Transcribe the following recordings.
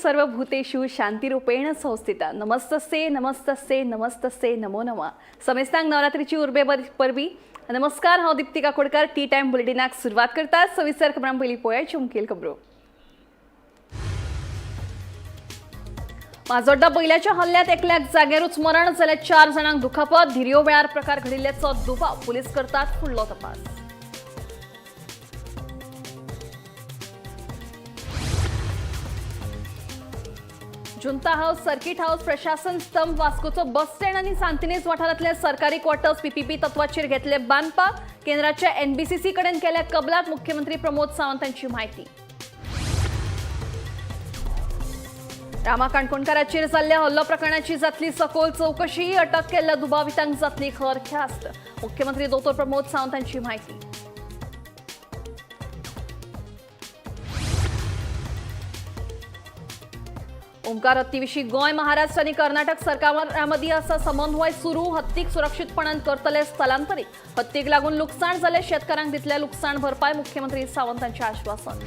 सर्वभूतेषु शांतिरूपेण संस्थिता. नमस्तस्ये नमस्तस्ये नमस्तस्ये नमो नमः. समेस्तांक नवरात्रीची उर्बे परबी. नमस्कार, हांव दीप्ती काकोडकर. टी टायम बुलेटिनाक सुरवात करता. सविस्तर खबरां पयलीं पळोवया मुखेल खबरो. माजोड्डा बैलाच्या हल्ल्यात एकल्याक जाग्यारूच मरण जाल्यार 4 जाणांक दुखापत. धिरयो वेळार प्रकार घडिल्ल्याचो दुबाव. पुलीस करतात फुडलो तपास. जुंता हाऊस, सर्किट हाऊस, प्रशासन स्तंभ, वास्कोचो बस स्टँड आनी सांतिनेज वाठारांतले सरकारी क्वार्टर्स पीपीपी तत्वाचेर घेतले बांदपाक. केंद्राच्या एनबीसीसी कडेन केल्या कबलात. मुख्यमंत्री प्रमोद सावंत यांची माहिती. रामा काणकोणकाराचेर जाल्ल्या हल्लो प्रकरणाची जातली सखोल चौकशी. अटक केल्ल्या दुबावितांक जातली खर ख्यास्त. मुख्यमंत्री दोतोर प्रमोद सावंत यांची माहिती. ओंकार हत्तीविशीं गोंय, महाराष्ट्र आनी कर्नाटक सरकारामदीं आसा समन्वय सुरू. हत्तीक सुरक्षीतपणान करतले स्थलांतरीत. हत्तीक लागून लुकसाण जाल्ले शेतकारांक दितले लुकसाण भरपाय. मुख्यमंत्री सावंत हांचें आश्वासन.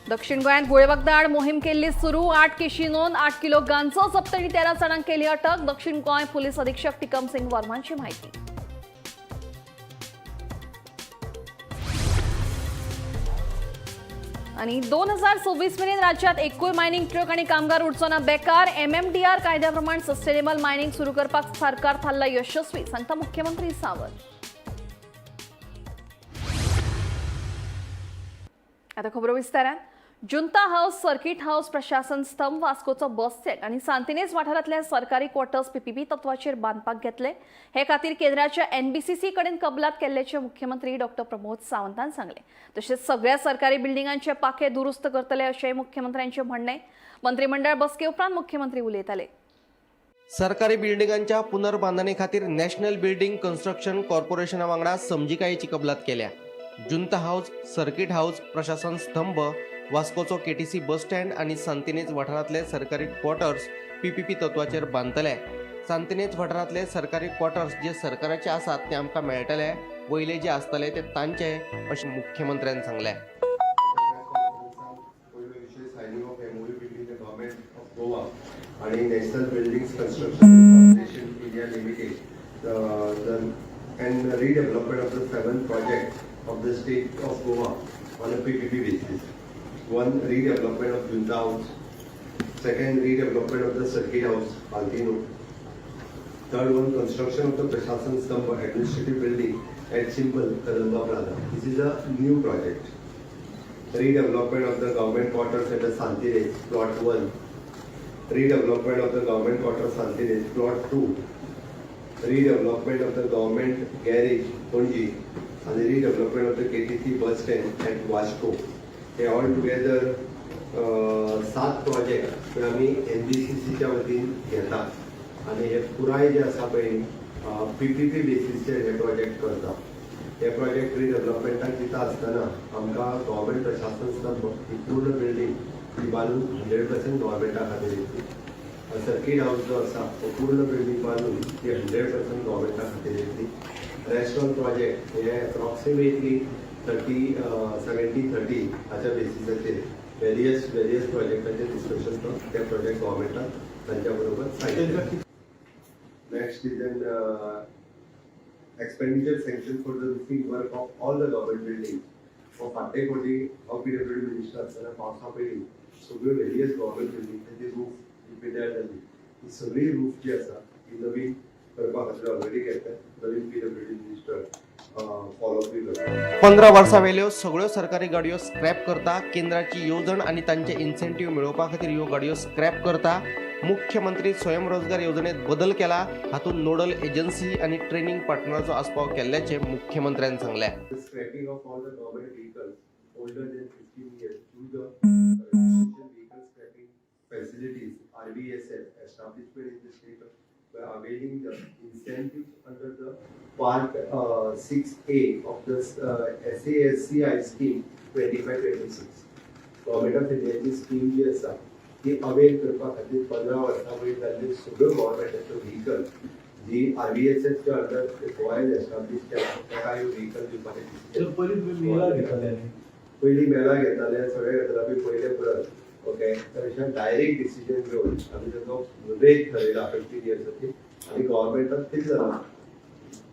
दक्षिण गोंयांत गोळेवखदां आड मोहीम केल्ली सुरू. 8 केशी नोंद. 8 किलो गांजो जप्त आनी 13 जाणांक केली अटक. दक्षिण गोंय पुलीस अधीक्षक टिकम सिंग वर्मांची माहिती. आणि 2026 मेरेन राज्यात एकूय मायनिंग ट्रक आणि कामगार उरचो ना बेकार. एमएमडीआर कायद्याप्रमाण सस्टेनेबल मायनिंग सुरू करपाक सरकार थारला यशस्वी, सांगता मुख्यमंत्री सावंत. आता खबरो विस्तारान. जुंता हाऊस, सर्किट हाऊस, प्रशासन स्तंभ, वास्कोचो बस स्टँड आनी सांतिनेज वाठारांतल्या सरकारी क्वार्टर्स पीपीपी तत्वाचेर बांदपाक घेतले. हे खातीर केंद्राच्या एनबीसीसी कडेन कबलात केल्ल्याचें मुख्यमंत्री डॉक्टर प्रमोद सावंतान सांगलें. तशेंच सगळ्या सरकारी बिल्डिंगांचे पाखे दुरुस्त करतले अशेंय मुख्यमंत्र्यांचें म्हणणें. मंत्रिमंडळ बसके उपरांत मुख्यमंत्री उलयताले. सरकारी बिल्डिंगांच्या पुनर्बांधणी खातीर नॅशनल बिल्डिंग कन्स्ट्रक्शन कॉर्पोरेशना वांगडा समजिकायेची कबलात केल्या. जुंता हाऊस, सर्किट हाऊस, प्रशासन स्तंभ, वास्कोचो केटीसी बस स्टँड आनी सांतिनेज वाठारांतले सरकारी क्वॉर्टर्स पीपीपी तत्वाचेर बांदतले. सांतिनेज वाठारांतले सरकारी क्वॉर्टर्स जे सरकाराचे आसात ते आमकां मेळटले, वयले जे आसतले ते तांचे, अशें मुख्यमंत्र्यान सांगलें. पयलो विशय signing of MOU between the Government of Goa आणि National Buildings Construction Corporation India Limited and redevelopment of the seven project of the state of Goa on a PPP basis. One, redevelopment of Junta House. Second, redevelopment of the Circuit House, Altino. Third one, construction of the Prashasan Stambh administrative building at Chimbel, Kadamba Plaza. This is a new project. Redevelopment of the government quarters at the Santinez, plot 1. Redevelopment of the government quarters Santinez, plot 2. Redevelopment of the government garage, Panaji, and the redevelopment of the KTC bus stand at Vasco. Hey all together 7 project आमी एनबीसीसीच्या वतीन घेता आनी हे पुराय जे आसा पळय PPP बेसीसचेर हे project करता. हे प्रोजेक्ट रिडेव्हलपमेंटाक दिता आसतना आमकां गव्हर्मेंट प्रशासन स्तंभ ही पूर्ण बिल्डींग ही बांदून 100% गव्हर्मेंटा खातीर येतली. सर्कीट हाऊस जो आसा तो पूर्ण बिल्डींग बांदून ती 100% गव्हर्मेंटा खातीर येतली. रेस्टॉरंट प्रोजेक्ट हे एप्रॉक्सिमेटली 30 70 30 हाच्या बेसिसाचेर वेरियस वेरियस प्रोजेक्टाचेर डिस्कशन करून ते प्रोजेक्ट गव्हर्मेंटान तांच्या बरोबर sign. Next is an expenditure sanction for the roofing work of all the government buildings. हो फाटले फावटी हांव पीडब्ल्यूडी मिनिस्टर आसतना पावसा पयलीं सगळ्यो वेरियस गव्हर्मेंट बिल्डिंगांची रूफ जी पिड्ड्यार जाल्ली ती सगळी रूफ जी आसा ती नवीन करपा खातीर ऑलरेडी घेतल्या. नवीन पीडब्ल्यूडी मिनिस्टर फॉलोअप बी करता. 15 वर्सां वेल्यो सगळ्यो सरकारी गाडयो स्क्रॅप करता. केंद्राची येवजण आनी तांचे इन्सेंटीव मेळोवपा खातीर ह्यो गाडयो स्क्रॅप करता. मुख्यमंत्री स्वयंरोजगार येवजणेत बदल केला. हातूंत नोडल एजन्सी आनी ट्रेनिंग पार्टनराचो आस्पाव केल्ल्याचें मुख्यमंत्र्यान सांगलें. The scrapping of all the government vehicles older than 15 years through the registration vehicle scrapping facilities RVSF establishment in the state of by availing the incentives under the part 6A of the SASCI scheme 25-26. Government of इंडियाची scheme जी आसा ती avail करपा खातीर 15 वर्सां वयर जाल्ले सगळ्यो गव्हर्मेंटाच्यो व्हिकल जी आरव्हीएसएफच्या अंडर गोंयान एस्टाब्लीश केला ताका ह्यो व्हिकल दिवपाचें तर डिसिजन. पयलीं मेला घेताले आमी. पयलीं मेला घेताले, सगळे घेताले. आमी पयले आसत, ओके, त्या विशयान डायरेक्ट डिसिजन घेवन आमी ताचो रेट थरयला 15 इयर्साची आनी गव्हर्मेंटान कितें जाला,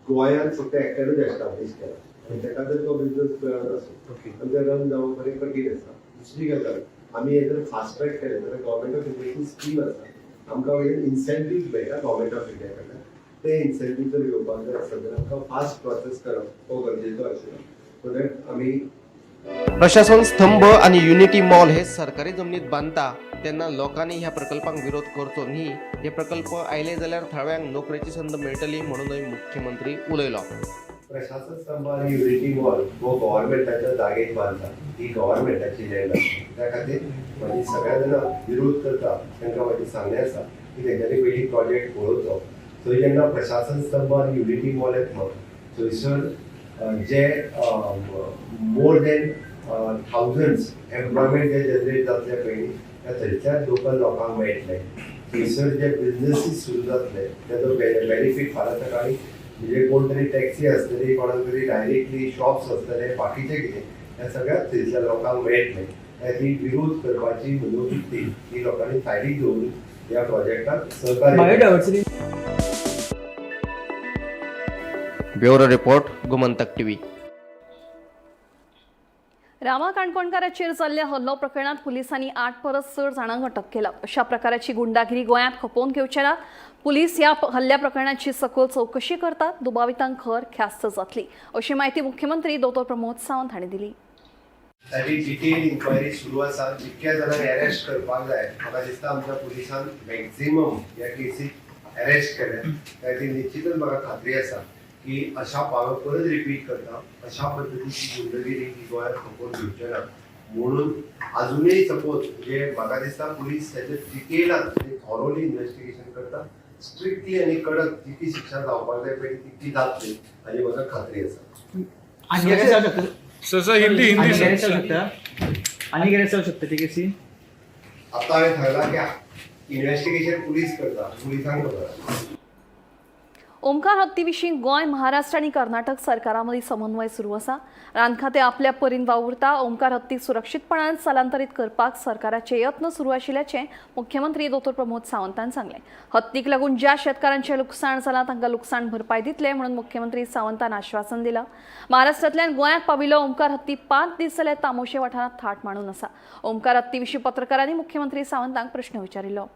गोंयांत फक्त एकट्यानूच एस्टाब्लीश केला आनी ताका जर तो बिजनस मेळत आसूं आनी ते रन जावप बरें कठीण आसा. दुसरी गजाल, आमी हे जर फास्ट ट्रॅक केलें जाल्यार गव्हर्मेंट ऑफ इंडियाची स्कीम आसा, आमकां वयल्यान इन्सेंटीव मेळटा गव्हर्मेंट ऑफ इंडिया कडल्यान. ते इन्सेंटीव जर घेवपाक जाय आसत जाल्यार आमकां फास्ट प्रोसेस करप हो गरजेचो आशिल्लो, सो that आमी प्रशासन स्तंभ आणि युनिटी मॉल हे सरकारी जमनीत बांदता तेन्ना लोकांनी ह्या प्रकल्पांक विरोध करचो न्ही. हे प्रकल्प आयले जाल्यार थळाव्यांक नोकरेची संद मेळटली म्हणूनय मुख्यमंत्री उलयलो. प्रशासन स्तंभ आनी युनिटी मॉल हो गव्हर्मेंटाच्या जागेत बांदता, ही गव्हर्मेंटाची लँड आसा. त्या खातीर म्हाजी सगळ्या जाणां विरोध करता तांकां म्हाजी सांगणें आसा की तेंच्यांनी पयलीं प्रोजेक्ट पळोवचो. थंय जेन्ना प्रशासन स्तंभ आनी युनिटी मॉल येतलो, थंयसर जे मोर दॅन थावजंड्स एम्प्लॉयमेंट जे जनरेट जातले पयलीं त्या थंयच्या लोकल लोकांक मेळटले. थंयसर जे बिजनसीस सुरू जातले तेजो बेनिफीट फाल्यां सकाळी म्हणजे कोण तरी टॅक्सी आसतली, कोणाक तरी डायरेक्टली शॉप्स आसतले, बाकीचे कितें, ह्या सगळ्या थंयसर लोकांक मेळटले. त्या खातीर विरोध करपाची मनोवृत्ती ही लोकांनी सायडीक दवरून ह्या प्रोजेक्टाक सहकार्य biodiversity. Bureau report, Gomantak TV. Rama काणकोणकाराचेर जाल्ल्या हल्लो प्रकरणात पुलिसांनी 8 परस चड जाणांक अटक केला. अशा प्रकाराची गुंडागिरी गोंयांत खपोवन घेवचे ना. पुलीस ह्या हल्ल्या प्रकरणाची सखोल चवकशी करतात. दुबावितांक खर ख्यास्त जातली अशी माहिती मुख्यमंत्री दोतोर प्रमोद सावंत हांणी दिली. ताची डिटेल इन्क्वायरी सुरू आसा. जितक्या जाणांक अरेस्ट करपाक जाय, म्हाका दिसता आमच्या पुलिसान मॅक्झिमम ह्या केसीक अरेस्ट केले. त्या खातीर निश्चितच म्हाका खात्री आसा की अशा, हांव परत रिपीट करता, अशा पद्दतीची गुंडगिरी ही गोंयांत खपोवन घेवचे ना. म्हणून अजूनय सपोज म्हणजे म्हाका दिसता पुलीस ताचे डिटेलान म्हणजे थॉरोली इन्व्हेस्टिगेशन करता. स्ट्रिक्टली आनी कडक जितकी शिक्षा जावपाक जाय पळय तितकी जातली हाजी म्हाका खात्री आसा. आणि arrest जाऊ शकतं. Sir, sir, Hindi, Hindi. आणि सर. arrest जाऊ शकतं, आणि arrest जाऊ शकतं ते केसी. आता हांवें सांगलां की इन्व्हेस्टिगेशन पुलीस करता, पुलिसांक खबर आसा. ओमकार हत्तीविशीं गोंय, महाराष्ट्र आनी कर्नाटक सरकारा मदीं समन्वय सुरू आसा. रान खातें आपल्या परीन वावुरता. ओमकार हत्ती सुरक्षीतपणान स्थलांतरीत करपाक सरकाराचे यत्न सुरू आशिल्ल्याचें मुख्यमंत्री दोतोर प्रमोद सावंतान सांगलें. हत्तीक लागून ज्या शेतकारांचें लुकसाण जालां तांकां लुकसाण भरपाय दितले म्हणून मुख्यमंत्री सावंतान आश्वासन दिलां. महाराष्ट्रांतल्यान गोंयांत पाविल्लो ओमकार हत्ती 5 दीस जाले तामोशे वाठारांत थाट मांडून आसा. ओमकार हत्ती विशीं पत्रकारांनी मुख्यमंत्री सावंतांक प्रश्न विचारिल्लो.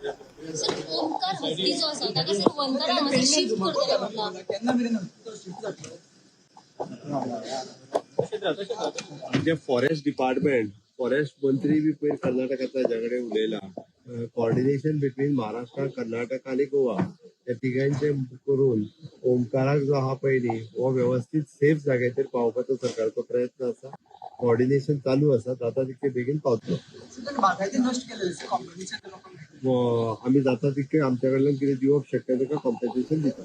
सर, ओमकार हत्ती जो आसा ताका सर वंतरा हांगासर शिफ्ट करतले म्हणटा. म्हणजे फॉरेस्ट डिपार्टमेंट, फॉरेस्ट मंत्री बी पयर कर्नाटकांतल्या हेज्या कडेन उलयला. कॉर्डिनेशन बिटवीन महाराष्ट्र, कर्नाटक आनी गोवा ह्या तिगांचे करून ओमकाराक जो आहा पळय न्ही, हो वेवस्थीत सेफ जाग्याचेर पावोवपाचो सरकारचो प्रयत्न आसा. कॉर्डिनेशन चालू आसा. जाता तितके बेगीन पावतलो. आमी जाता तितके आमच्या कडल्यान कितें दिवप शक्य ताका कॉम्पेन्सेशन दिता.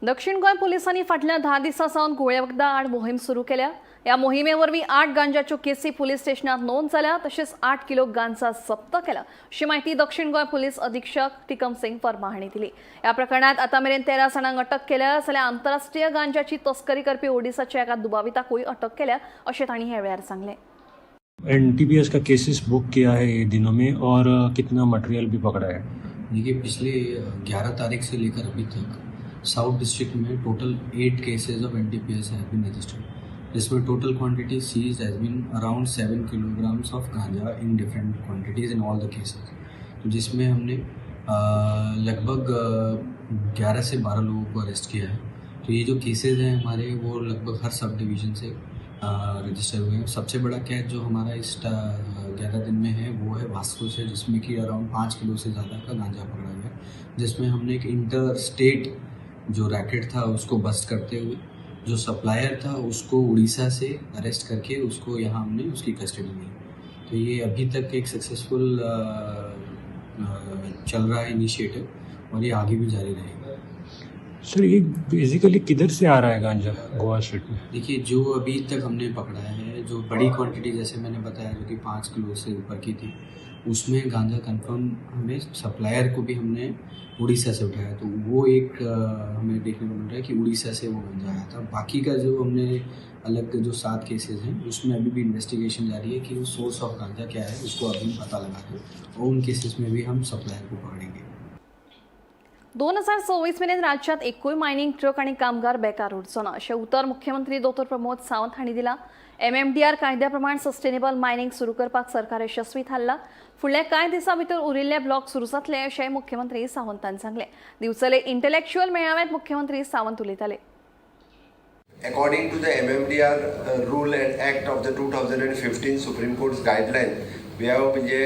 दक्षिण गोंय पोलिसांनी फाटल्या 10 दिसां सावन घुंवळे वखदां आड मोहीम सुरू केल्या. ह्या मोहिमे वरवीं आठ गांजाच्यो केसी पुलीस स्टेशनात नोंद जाल्या, तशेंच 8 किलो गांजा जप्त केला अशी माहिती दक्षिण गोंय पोलीस अधीक्षक टिकम सिंग वर्मा हांणी दिली. ह्या प्रकरणात आतां मेरेन 13 जाणांक अटक केल्या जाल्यार आंतरराष्ट्रीय गांजाची तस्करी करपी ओडिसाच्या एका दुबाविताकूय अटक केल्या अशें तांणी ह्या वेळार सांगलें. एनडीपीएस का केसेस बुक किया है ये दिनों में और कितना मटेरियल भी पकड़ा है? देखिए, पिछले 11 तारीख से लेकर अभी तक साउथ डिस्ट्रिक्ट में total 8 cases of NDPS have been registered, जिसमें total quantity seized has been around 7 kilograms of ganja in different quantities in all the cases. तो जिसमें हमने लगभग 11 से 12 लोगों को अरेस्ट किया है. तो ये जो केसेस हैं हमारे, वो लगभग हर सब डिवीजन से रजिस्टर हुए हैं. सबसे बड़ा कैच जो हमारा इस 11 दिन में है, वो है वास्को से, जिसमें कि अराउंड 5 किलो से ज़्यादा का गांजा पकड़ा गया, जिसमें हमने एक इंटर स्टेट जो रैकेट था उसको बस्ट करते हुए जो सप्लायर था उसको उड़ीसा से अरेस्ट करके उसको यहाँ हमने उसकी कस्टडी ली. तो ये अभी तक एक सक्सेसफुल चल रहा है इनिशिएटिव और ये आगे भी जारी रहेगा. सर, ये बेसिकली किधर से आ रहा है गांजा गोवा स्टेट में? देखिए, जो अभी तक हमने पकड़ा है, जो बड़ी क्वांटिटी, जैसे मैंने बताया, जो कि 5 किलो से ऊपर की थी, उसमें गांजा कंफर्म हमें सप्लायर को भी हमने उड़ीसा से उठाया, तो वो एक हमें देखने को मिल रहा है कि उड़ीसा से वो गांजा आया था। बाकी का जो हमने अलग जो 7 केसेस हैं उसमें अभी भी इन्वेस्टिगेशन जारी है कि वो सोर्स ऑफ गांजा क्या है, उसको अभी पता लगा के और उन केसेस में भी हम सप्लायर को पकड़ेंगे। 2024 मेरेन राज्यात एकूय मायनिंग ट्रक आनी कामगार बेकार उरचो ना अशें उतर मुख्यमंत्री दोतोर प्रमोद सावंत हांणी दिलां। एमएमडीआर कायद्या प्रमाण सस्टेनेबल मायनिंग सुरू करपाक सरकार यशस्वी थारला। फुडल्या कांय दिसां भितर उरिल्ले ब्लॉक सुरू जातले अशेंय मुख्यमंत्री सावंतान सांगलें। दिवचले इंटलेक्च्युअल मेळाव्यात मुख्यमंत्री सावंत उलयताले। According to the MMDR rule and act of the 2015 Supreme Court's guideline, we have म्हणजे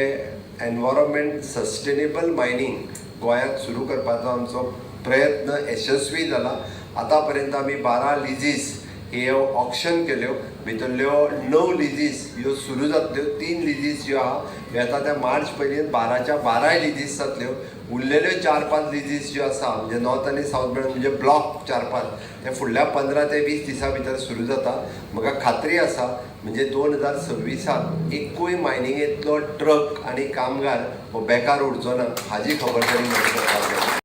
एनवायरमेंट सस्टेनेबल मायनिंग गोंयांत सुरू करपाचो आमचो प्रयत्न यशस्वी जाला। आतां पर्यंत आमी 12 लिजीस ह्यो ऑक्शन केल्यो, भितरल्यो 9 लिजीस ह्यो सुरू जातल्यो, 3 लिजीस ज्यो आहा ह्यो येता त्या मार्च पयलीं 12च्या 12 लिजीस जातल्यो। उरलेल्यो 4-5 लिजीस ज्यो आसा म्हणजे नॉर्थ आनी सावथ मेळून म्हणजे ब्लॉक 4-5 ते फुडल्या 15 ते 20 दिसां भितर सुरू जाता। म्हाका खात्री आसा म्हणजे 2026 एकूय मायनिंगेंतलो ट्रक आनी कामगार हो बेकार उरचो ना हाजी खबरदारी म्हाका करपाक जाय।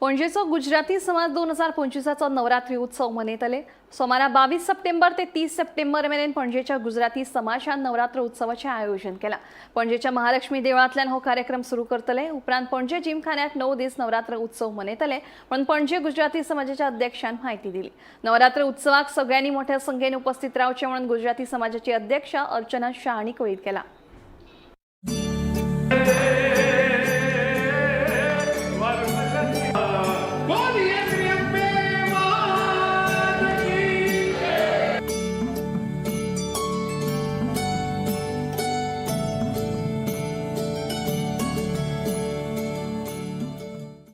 पणजेचो गुजराती समाज 2025चो नवरात्री उत्सव मनयतले। सोमारा 22 सप्टेंबर ते 30 सप्टेंबर मेरेन पणजेच्या गुजराती समाजान नवरात्र उत्सवाचें आयोजन केलां। पणजेच्या महालक्ष्मी देवळांतल्यान हो कार्यक्रम सुरू करतले। उपरांत पणजे जिमखान्यात 9 दीस नवरात्र उत्सव मनयतले म्हणून पणजे गुजराती समाजाच्या अध्यक्षान म्हायती दिली। नवरात्र उत्सवाक सगळ्यांनी मोठ्या संख्येन उपस्थित रावचें म्हणून गुजराती समाजाची अध्यक्ष अर्चना शाह हांणी कळीत केलां।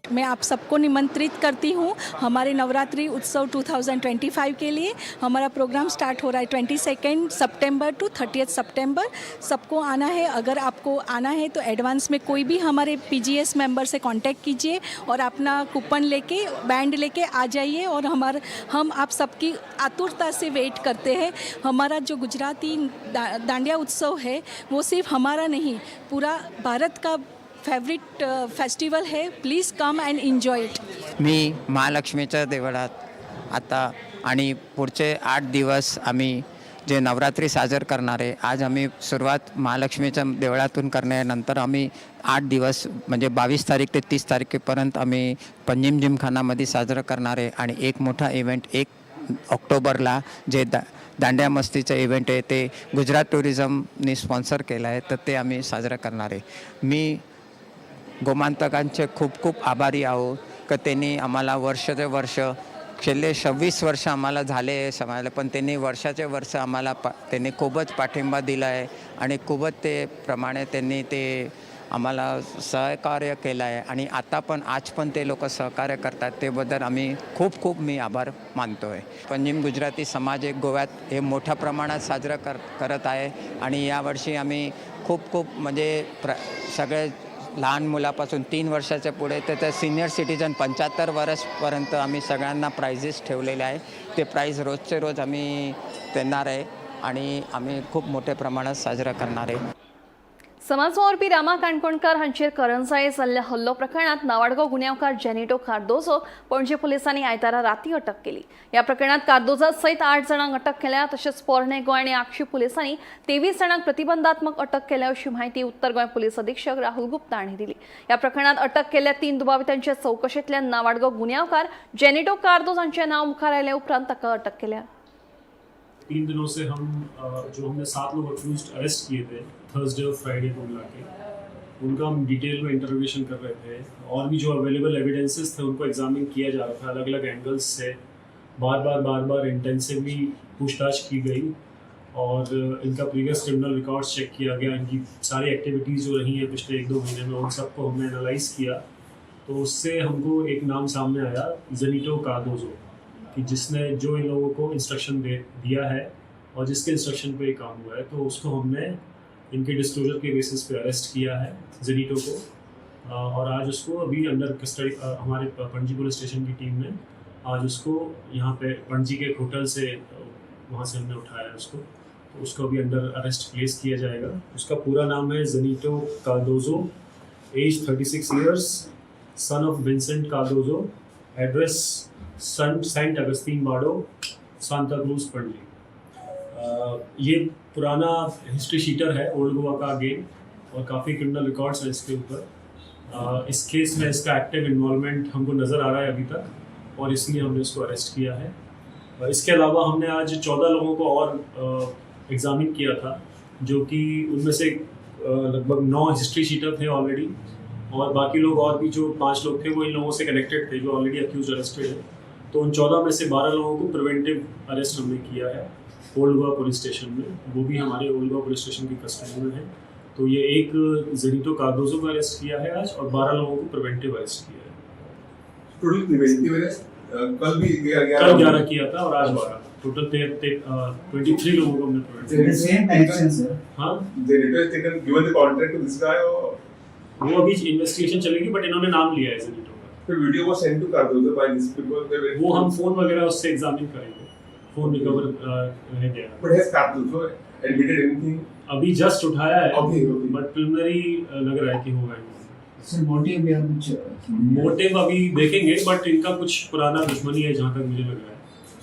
मैं आप सबको निमंत्रित करती हूँ हमारे नवरात्रि उत्सव 2025 के लिए। हमारा प्रोग्राम स्टार्ट हो रहा है 22 सितंबर टू 30 सितंबर। सबको आना है। अगर आपको आना है तो एडवांस में कोई भी हमारे पीजीएस मेंबर से कांटेक्ट कीजिए और अपना कूपन लेके बैंड लेके आ जाइए और हम आप सबकी आतुरता से वेट करते हैं। हमारा जो गुजराती दांडिया उत्सव है वो सिर्फ हमारा नहीं, पूरा भारत का फेवरेट फेस्टिवल है। Please come and enjoy it. मी महालक्ष्मीच्या देवळात आता आणि पुढचे 8 दिवस आम्ही जे नवरात्री साजर करणार आहे। आज आम्ही सुरुवात महालक्ष्मीच्या देवळातून करण्यानंतर आम्ही 8 दिवस म्हणजे 22 तारीख ते 30 तारखेपर्यंत आम्ही पंजिम जिमखानामध्ये साजरं करणार आहे। आणि एक मोठा इव्हेंट 1 ऑक्टोबरला जे दांड्या मस्तीचं इव्हेंट आहे ते गुजरात टुरिझमने स्पॉन्सर केलं आहे, तर ते आम्ही साजरं करणार आहे। मी गोमांतकांचे खूप खूप आभारी आहोत का त्यांनी आम्हाला वर्ष ते वर्ष गेले 26 वर्ष आम्हाला झाले समाजाला, पण त्यांनी वर्षाचे वर्ष आम्हाला त्यांनी खूपच पाठिंबा दिला आहे आणि खूपच ते प्रमाणे त्यांनी ते आम्हाला सहकार्य केलं आहे आणि आता पण आज पण ते लोकं सहकार्य करतात, त्याबद्दल आम्ही खूप खूप मी आभार मानतो आहे। पंजिम गुजराती समाज एक गोव्यात हे मोठ्या प्रमाणात साजरं करत आहे आणि यावर्षी आम्ही खूप खूप म्हणजे सगळे लहान मुलापासून 3 वर्षाच्या पुढे तर त्या सिनियर सिटीजन 75 वर्षपर्यंत आम्ही सगळ्यांना प्राइजेस ठेवलेले आहे। ते प्राईज रोजचे रोज आम्ही देणार आहे आणि आम्ही खूप मोठ्या प्रमाणात साजरा करणार आहे। समाज वावरपी रामा काणकोणकर हांचेर करंजाळे जाल्ल्या हल्लो प्रकरणात नावाडगो गुन्यांवकार जेनिटो कार्दोजो पणजे पुलिसांनी आयतारा राती अटक केली। ह्या प्रकरणात कार्दोजा सयत 8 जाणांक अटक केल्या। तशेंच पोरणे गोंय आनी आगशी पुलिसांनी 23 जाणांक प्रतिबंधात्मक अटक केल्या अशी म्हायती उत्तर गोंय पुलीस अधीक्षक राहुल गुप्ता हांणी दिली। ह्या प्रकरणात अटक केल्ल्या 3 दुबावितांच्या चवकशेंतल्यान नावाडगो गुन्यांवकार जेनिटो कार्दोज हांचें नांव मुखार आयले उपरांत ताका अटक केल्या। 3 दिनों से हम जो हमने 7 लोग अक्यूज्ड अरेस्ट किए थे थर्सडे और फ्राइडे को मिला के, उनका हम डिटेल में इंटरोगेशन कर रहे थे और भी जो अवेलेबल एविडेंसेस थे उनको एग्जामिन किया जा रहा था अलग अलग एंगल्स से। बार बार बार बार इंटेंसिवली पूछताछ की गई और इनका प्रीवियस क्रिमिनल रिकॉर्ड्स चेक किया गया। इनकी सारी एक्टिविटीज़ जो रही हैं पिछले 1-2 महीने में उन सबको हमने एनालाइज किया तो उससे हमको एक नाम सामने आया, जेनिटो कार्दोजो, कि जिसने जो इन लोगों को इंस्ट्रक्शन दे दिया है और जिसके इंस्ट्रक्शन पे ये काम हुआ है, तो उसको हमने इनके डिस्क्लोजर के बेसिस पे अरेस्ट किया है जेनिटो को और आज उसको अभी अंडर कस्टडी हमारे पणजी पुलिस स्टेशन की टीम ने आज उसको यहाँ पे पणजी के एक होटल से वहाँ से हमने उठाया है उसको। तो उसको भी अंडर अरेस्ट प्लेस किया जाएगा। उसका पूरा नाम है Zenito Cardozo, age 36 years, son of Vincent Cardozo, address Saint Augustine Wado, Santa Cruz, Panaji. ये पुराना हिस्ट्री शीटर है ओल्ड गोवा का अगेन, और काफ़ी क्रिमिनल रिकॉर्ड्स हैं इसके ऊपर। इस केस में इसका एक्टिव इन्वॉल्वमेंट हमको नज़र आ रहा है अभी तक, और इसलिए हमने इसको अरेस्ट किया है। इसके अलावा हमने आज 14 लोगों को और एग्ज़ामिन किया था, जो कि उनमें से लगभग 9 हिस्ट्री शीटर थे ऑलरेडी, और बाकी लोग और भी जो 5 लोग थे वो इन लोगों से कनेक्टेड थे जो ऑलरेडी अक्यूज अरेस्टेड है। तो उन 14 में से 12 लोगों को प्रिवेंटिव अरेस्ट हमने किया है ओल्ड गोवा पुलिस स्टेशन में। वो भी हमारे ओल्ड गोवा पुलिस स्टेशन की कस्टडी में है। तो ये एक जेनिटो कार्डोजो को अरेस्ट किया है आज, और 12 लोगों को प्रिवेंटिव अरेस्ट किया है। टोटल प्रिवेंटिव अरेस्ट कल भी कल 11 किया था और आज 12, टोटल 23 लोगों को हमने preventive. Same connection sir. हाँ, Zenito has taken given the contract to this guy और वो अभी इन्वेस्टिगेशन चलेगी, बट इन्होंने नाम लिया है जेनिटो का। फिर video was sent to Cardozo by this people. वो हम फोन वगैरह उससे एग्जामिन करेंगे, फोन रिकवर रह Gaya. But has Cardozo admitted anything? अभी जस्ट उठाया है, ओके ओके, बट प्रिलिमिनरी लग रहा है कि होगा। सर मोटिव या कुछ? मोटिव अभी देखेंगे, बट इनका कुछ पुराना दुश्मनी है जहाँ तक मुझे लग रहा है।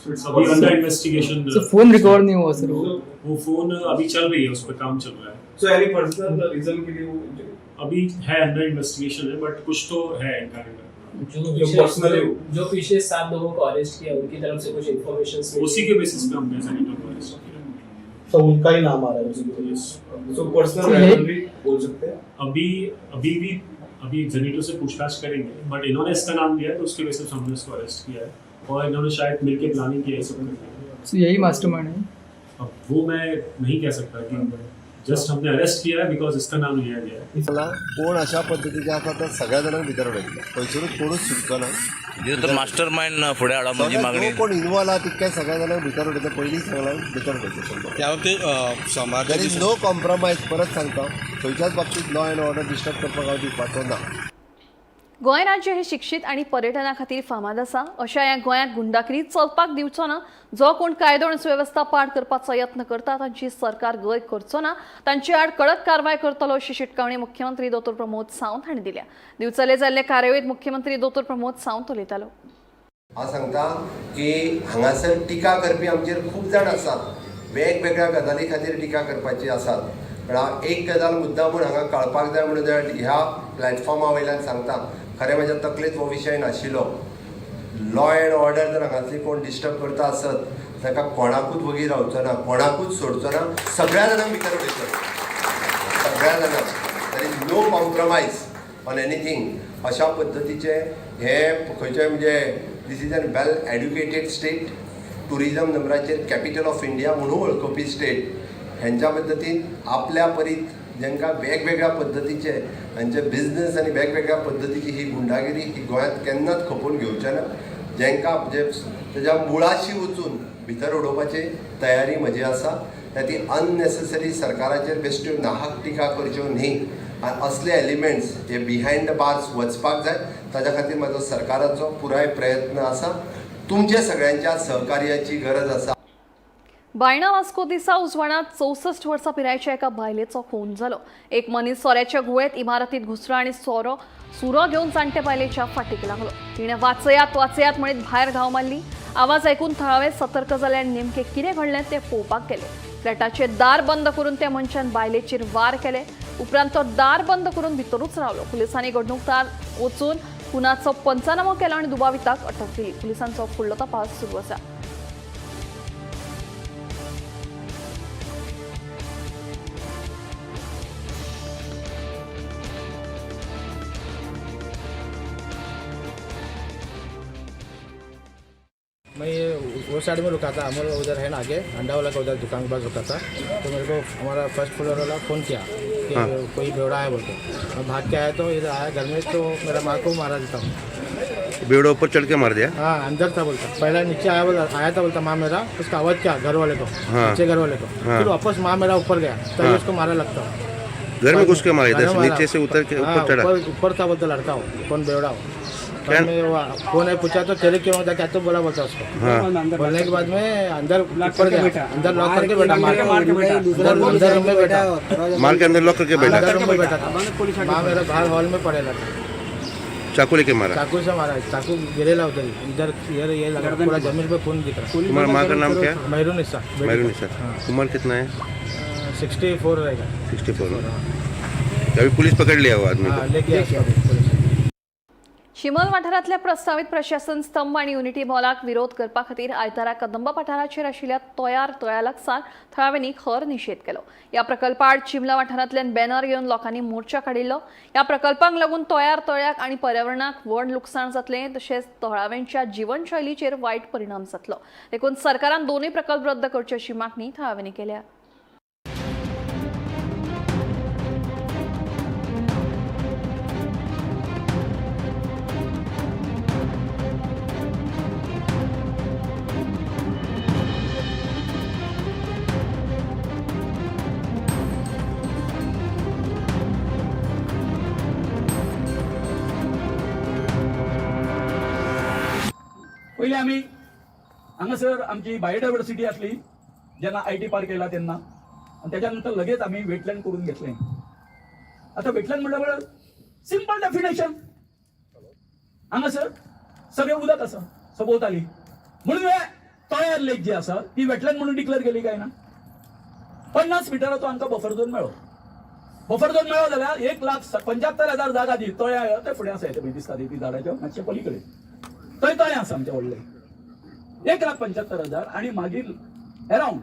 सो it's अभी under investigation. Sir phone recover नहीं हुआ सर वो। वो फोन अभी चल रही है, उस पर काम चल रहा है। सो एनी पर्सनल रीजन के लिए वो अभी है अंडर इन्वेस्टिगेशन है, बट कुछ तो है इनका अंडर। जो जो पिछले पर्सनली जो पिछले 7 लोगों को अरेस्ट किया उनकी तरफ से कुछ इन्फॉर्मेशन? उसी के बेसिस पे हमने जेनिटो को अरेस्ट किया। तो उनका ही नाम आ रहा है उसी K. S. So personal rivalry बोल सकते हैं। अभी अभी भी अभी जेनिटो से पूछताछ करेंगे, बट इन्होंने इसका नाम लिया है तो उसके बेसिस पे हमने इसको अरेस्ट किया है, और इन्होंने शायद मिलके प्लानिंग किया है सब करने की। सर यही मास्टरमाइंड है? अब वो मैं नहीं कह सकता कि जस्ट हमने अरेस्ट किया है because इसका नाम लिया गया है। मला कोण अशा पद्दतीचे आसा तर सगळ्या जाणांक भितर उडयतले, खंयसरूच कोणूच सुटचो ना। तर मास्टर माइंड फुडें हाडप म्हजी मागणी। जो कोण इन्वॉल्व आहा तितक्या सगळ्या जाणांक भितर उडयतले, पयलीं सगळ्यांक भितर उडयतले। त्या बाबतीत सोमार there is no compromise, परत सांगता, खंयच्याच बाबतीत लॉ अँड ऑर्डर डिस्टर्ब करपाक हांव दिवपाचो ना। गोंय राज्य हे शिक्षीत आनी पर्यटना खातीर फामाद आसा। अशा ह्या गोंयांत गुंडागिरी चलपाक दिवचो ना। जो कोण कायदो आनी सुवेवस्था पाड करपाचो यत्न करता तांची सरकार गय करचो ना, तांचे आड कडक कारवाय करतलो अशी शिटकावणी मुख्यमंत्री दोतोर प्रमोद सावंत हांणी दिल्या। दिवचले जाल्ले कार्यावळींत मुख्यमंत्री दोतोर प्रमोद सावंत उलयतालो। हांव सांगता की हांगासर टिका करपी आमचेर खूब जाण आसात, वेगवेगळ्या गजाली खातीर टिका करपाची आसात, पण हांव एक गजाल मुद्दा म्हूण हांगा कळपाक जाय म्हणून ह्या प्लॅटफॉर्मा वयल्यान सांगता, खरें म्हज्या तकलेंत हो विशय नाशिल्लो। लॉ एंड ऑर्डर जर हांगासर कोण डिस्टर्ब करता आसत ताका कोणाकूच वगी रावचो ना, कोणाकूच सोडचो ना, सगळ्या जाणांक भितर उडयतलो, सगळ्या जाणांक। There is no compromise on anything. अशा पद्दतीचे हे खंयचे म्हणजे this is an well educated state, tourism नंबराचेर कॅपिटल ऑफ इंडिया म्हणून वळखुपी स्टेट, हेंच्या पद्दतीन आपल्या परीत जेंकां वेगवेगळ्या पद्दतीचे हांचे बिजनेस आनी वेगवेगळ्या पद्दतीची ही गुंडागिरी ही गोंयांत केन्नाच खपोवन घेवचे ना। जेंकां म्हणजे तेज्या मुळाशी वचून भितर उडोवपाची तयारी म्हजी आसा। ती अननेसेसरी सरकाराचेर बेश्ट्यो नाहक टिका करच्यो न्ही आनी असले एलिमेंट्स हे बिहायंड the bars वचपाक जाय, ताज्या खातीर म्हाजो सरकाराचो पुराय प्रयत्न आसा। तुमच्या सगळ्यांच्या सहकार्याची गरज आसा। बायणा वास्को दिसा उजवाडांत 64 वर्सां पिरायेच्या एका बायलेचो खून जालो। एक मनीस सोऱ्याच्या गुळेत इमारतीत घुसलो आनी सुरो घेवन जाणटे बायलेच्या फाटीक लागलो। तिणें वाचयात वाचयात म्हणीत भायर धांव मारली। आवाज आयकून थळावे सतर्क जाले आनी नेमकें कितें घडलें तें पळोवपाक गेले। फ्लॅटाचें दार बंद करून त्या मनशान बायलेचेर वार केले। उपरांत तो दार बंद करून भितरूच रावलो। पुलिसांनी घडणूकदार वचून खुनाचो पंचनामो केलो आनी दुबाविताक अटक केली। पुलिसांचो फुडलो तपास सुरू आसा। मैं ये वो साइड में रुका था, अमूल उधर है ना आगे अंडा वाला का उधर दुकान के पास रुका था, तो मेरे को हमारा फर्स्ट फ्लोर वाला फ़ोन किया कि हाँ। कोई बेवड़ा है बोल के। मैं भाग के आया तो इधर आया घर में तो मेरा माँ को मारा देता हूँ। बेवड़ा ऊपर चढ़ के मार दिया? हाँ, अंदर था बोलता, पहला नीचे आया बोलता, आया था बोलता माँ मेरा, उसका आवाज़ क्या घर वाले को, हाँ। नीचे घर वाले को, हाँ। फिर वापस माँ मेरा ऊपर गया तभी हाँ। उसको मारा लगता। घर में घुस के मारा? इधर घर से में मारा। नीचे से उतर के हाँ, ऊपर चढ़ा? ऊपर था बोलता लड़का हो कौन बेवड़ा हो। बाद में वो फोन है पूछा तो तेरे क्यों होता क्या तो बोला बोलता उसको। हाँ। बोलने के बाद में अंदर ऊपर गया, अंदर लॉक करके बैठा, मार के अंदर अंदर रूम में बैठा। मार के अंदर लॉक करके बैठा। अंदर रूम में बैठा था। माँ मेरा बाहर हॉल में पड़ेला था। चाकू लेके मारा? चाकू से मारा, चाकू गिरेला उधर ही। इधर इधर ये लगा, पूरा जमीन पे खून दिख रहा। तुम्हारा माँ का नाम क्या है? मेहरून निशा। मैरून निशा। उम्र कितना है? 64 रहेगा। 64। अभी पुलिस पकड़ लिया वो आदमी हाँ, को? लेके आया पुलिस। शिमल वाठारांतल्या प्रस्तावित प्रशासन स्तंभ आनी युनिटी मॉलाक विरोध करपा खातीर आयतारा कदंबा पठाराचेर आशिल्ल्या तोयार तळ्या लागसार थळाव्यांनी खर निशेध केलो। ह्या प्रकल्पाआड चिमला वाठारांतल्यान बॅनर घेवन लोकांनी मोर्चा काडिल्लो। ह्या प्रकल्पांक लागून तोयार तळ्याक आनी पर्यावरणाक व्हड लुकसाण जातलें, तशेंच थळाव्यांच्या जिवनशैलीचेर वायट परिणाम जातलो। देखून सरकारान दोनूय प्रकल्प रद्द करचे अशी मागणी थळाव्यांनी केल्या। पयलीं आमी हांगासर आमची बायोडायवर्सिटी आसली जेन्ना I T park येयला तेन्ना, आनी तेच्या नंतर लगेच आमी वेटलँड करून घेतलें। आतां वेटलँड म्हणल्यार सिंपल डेफिनेशन, हांगासर सगळें उदक आसा सभोवताली, म्हणून हे तळ्यार लेक जी आसा ती वेटलँड म्हणून डिक्लेअर केली काय ना। 50 मिटराचो आमकां बफर झोन मेळ्ळो। बफर झोन मेळ्ळो जाल्यार 1,75,000 जागा दी तळ्या ते फुडें आसा, ते दिसता ती झाडाच्या मातशे पलीकडे थंय तळें आसा आमचें व्हडलें, 1,75,000 आनी मागीर अरावंड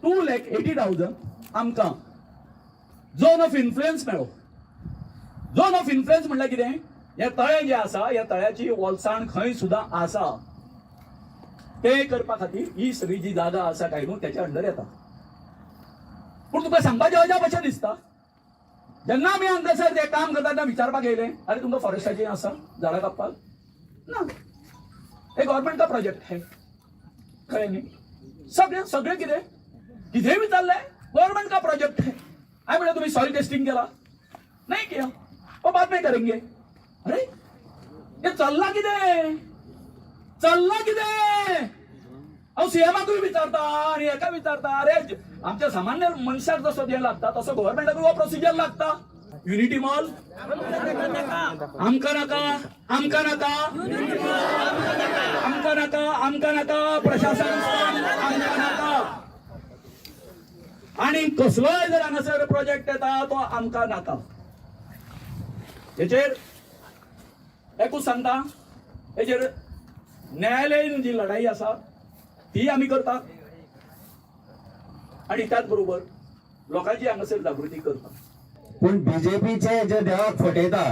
2,80,000 आमकां झोन ऑफ इन्फ्लुयन्स मेळ्ळो। झोन ऑफ इन्फ्लुयन्स म्हणल्यार कितें, हें तळें जें आसा ह्या तळ्याची ओलसाण खंय सुद्दां आसा तें करपा खातीर ही सगळी जी जागा आसा काय न्हू त्याच्या अंडर येता। पूण तुका सांगपाचें अजाप अशें दिसता, जेन्ना आमी हांगासर तें काम करता तेन्ना विचारपाक येयलें, आरे तुमकां फॉरेस्टाचें आसा झाडां कापपाक ना, हे गव्हर्मेंट का प्रोजेक्ट है, कळ्ळें न्ही। सगळें सगळें कितें कितें विचारलें, गव्हर्मेंट का प्रोजेक्ट है। हांवें म्हणलें तुमी सॉयल टेस्टिंग केला? नाही किया, वो बाद में करेंगे। अरे हे चल्लां कितें, चल्लां कितें? हांव सीएमाकूय विचारता आनी हेका विचारता, अरे आमच्या सामान्य मनशाक जसो जें लागता तसो गव्हर्मेंटाकूय हो प्रोसिजर लागता। युनिटी मॉल आमकां नाका, आमकां नाका, आमकां नाका, आमकां नाका, प्रशासन आमकां नाका। आनी कसलोय जर हांगासर प्रोजेक्ट येता तो आमकां नाका। हेचेर एकूच सांगता, हेचेर न्यायालयीन जी लढाई आसा ती आमी करतात आनी त्याच बरोबर लोकांची हांगासर जागृती करता। पूण बीजेपीचे जे देवाक फटयता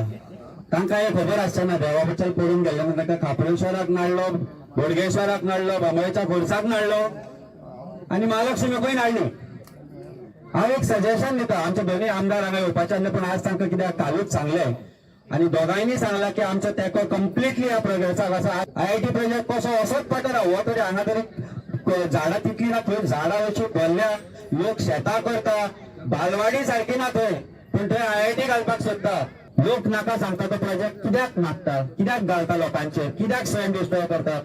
तांकां हें खबर आसचें ना, देवा बद्दल पडून गेल्ले ना। तांकां खापरेश्वराक नाडलो, बोडगेश्वराक नाडलो, बांबोळेच्या खुर्साक नाडलो आनी महालक्ष्मीकूय नाडली। हांव एक सजेशन दिता, आमचे दोनूय आमदार हांगा येवपाचे आसले, पूण आज तांकां कित्याक कालूच सांगलें आनी दोगांयनी सांगलां की आमचो तेंको कंप्लिटली ह्या प्रोजेक्टाक आसा। आयआयटी प्रोजेक्ट कसो असोच पडटा, हो तरी हांगा तरी झाडां तितली ना, थंय झाडां अशी भरल्या, लोक शेतां करता, बालवाडी सारकी ना थंय, पूण थंय आयआयटी घालपाक सोदता। लोक नाका सांगता तो प्रोजेक्ट कित्याक मागता, कित्याक घालता लोकांचेर, कित्याक स्वयं डिस्ट्रॉय करता।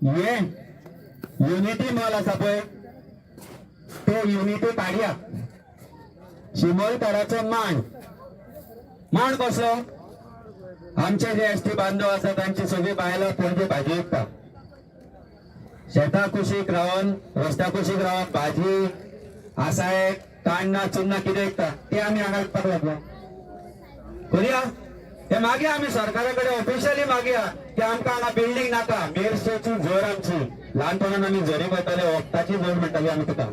हे युनिटी मॉल आसा पळय, ते युनिटी काडया। शिमोलकाराचो मान, मान कसो, आमचे जे एस टी बांधव आसा तांची सगळी बायलां पणजे भाजी विकता, शेता कुशीक रावन रस्त्या कुशीक रावन भाजी आसाय काण्णां चुन्नां कितें विकता, ते आमी हांगा विकपाक लागले। करुया हे मागीर आमी सरकारा कडेन ऑफिशियली मागया की आमकां हांगा बिल्डींग नाका। मेरशेची झर आमची, ल्हानपणान आमी झरी वयताले, वखदाची झर म्हणटाली आमी तुका,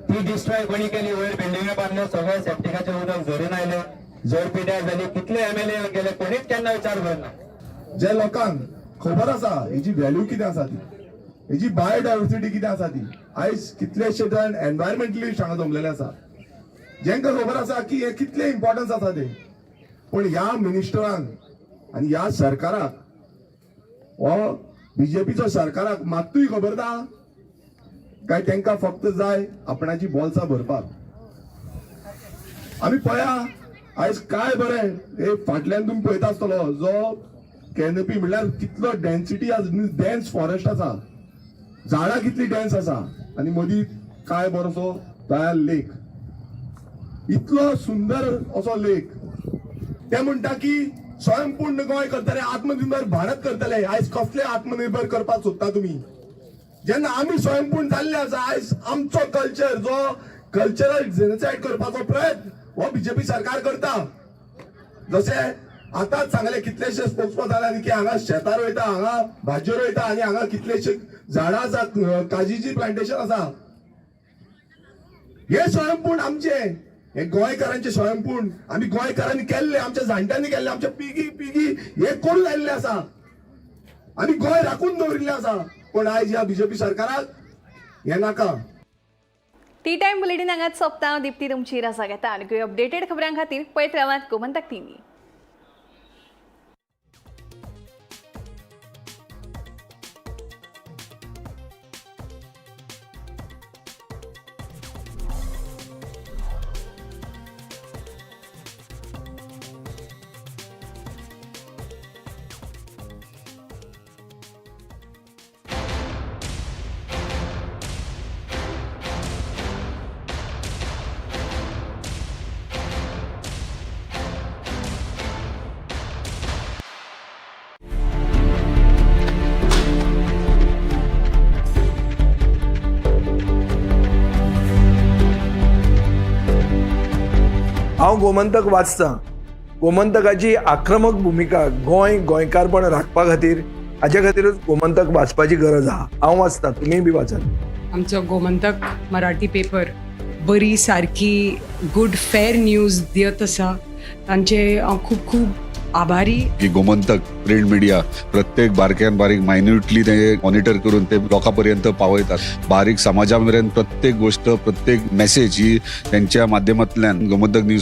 ती डिस्ट्रॉय कोणी केली, वयर बिल्डिंगा बांदल्यो, सगळे सेप्टिकाचें उदक झरून आयलें, झर पिड्यार जाली, कितले एमएलए गेले, कोणीच केन्ना विचार करना। जे लोकांक खबर आसा हेजी व्हॅल्यू कितें आसा ती, हेजी बायोडायवर्सिटी कितें आसा ती, आयज कितलेशे जाण एनवायरमेंटलिस्ट हांगा जमलेले आसा, जेंकां खबर आसा की हे कितले इम्पॉर्टन्स आसा ते। पूण ह्या मिनिस्टरांक आनी ह्या सरकाराक, हो बीजेपीचो सरकाराक मात्तूय खबर ना काय तांकां फक्त जाय आपणाची बोल्सां भरपाक। आमी पळया आयज काय बरें हे फाटल्यान तुमी पळयता आसतलो, जो कॅनपी म्हणल्यार कितलो डेन्सिटी आज, डेन्स फॉरेस्ट आसा, झाडां कितली डेन्स आसा आनी मदीं काय बरोसो दयाल लेक, इतलो सुंदर असो लेक. ते म्हणटा की स्वयंपूर्ण गोंय करतले, आत्मनिर्भर भारत करतले. आयज कसले आत्मनिर्भर करपाक सोदता तुमी, जेन्ना आमी स्वयंपूर्ण जाल्ले आसा? आयज आमचो कल्चर जो कल्चरल जेनोसायड करपाचो प्रयत्न हो बीजेपी सरकार करता. जशें आतांच सांगले कितलेशे स्पोक्सपर्सनांनी की हांगा शेतां रोयता, हांगा भाजयो रोयता आनी हांगा कितलेशे झाडां आसा, काजीची प्लांटेशन आसा. हे स्वयंपूर्ण आमचे, हे गोंयकारांचे स्वयंपूर्ण आमी गोंयकारांनी केल्ले, आमच्या जाणट्यांनी केल्ले, आमच्या पिगी पिगी हे करून आयिल्ले आसा. आमी गोंय राखून दवरिल्लें आसा. पूण आयज ह्या बीजेपी सरकाराक हें नाका. टी टायम बुलेटीन हांगाच सोंपता. दीप्ती तुमची रजा घेता आनी अपडेटेड खबरां खातीर पळयत रावात गोमंतक टीव्ही. हांव गोमंतक वाचतां. गोमंतकाची आक्रमक भुमिका गोंय गोंयकारपण राखपा खातीर, हाच्या खातीरूच गोमंतक वाचपाची गरज आहा. हांव वाचतां, तुमीय बी वाचात. आमचो गोमंतक मराठी पेपर बरी सारकी गुड फेर न्यूज दियत आसा. तांचे हांव खूब खूब आभारी. की गोमंतक प्रिंट मिडिया प्रत्येक बारक्यान बारीक मायन्युटली ते मॉनिटर करून ते लोकां पर्यंत पावयतात. बारीक समाजा मेरेन प्रत्येक गोष्ट, प्रत्येक मेसेज ही त्यांच्या माध्यमांतल्यान गोमंतक न्यूज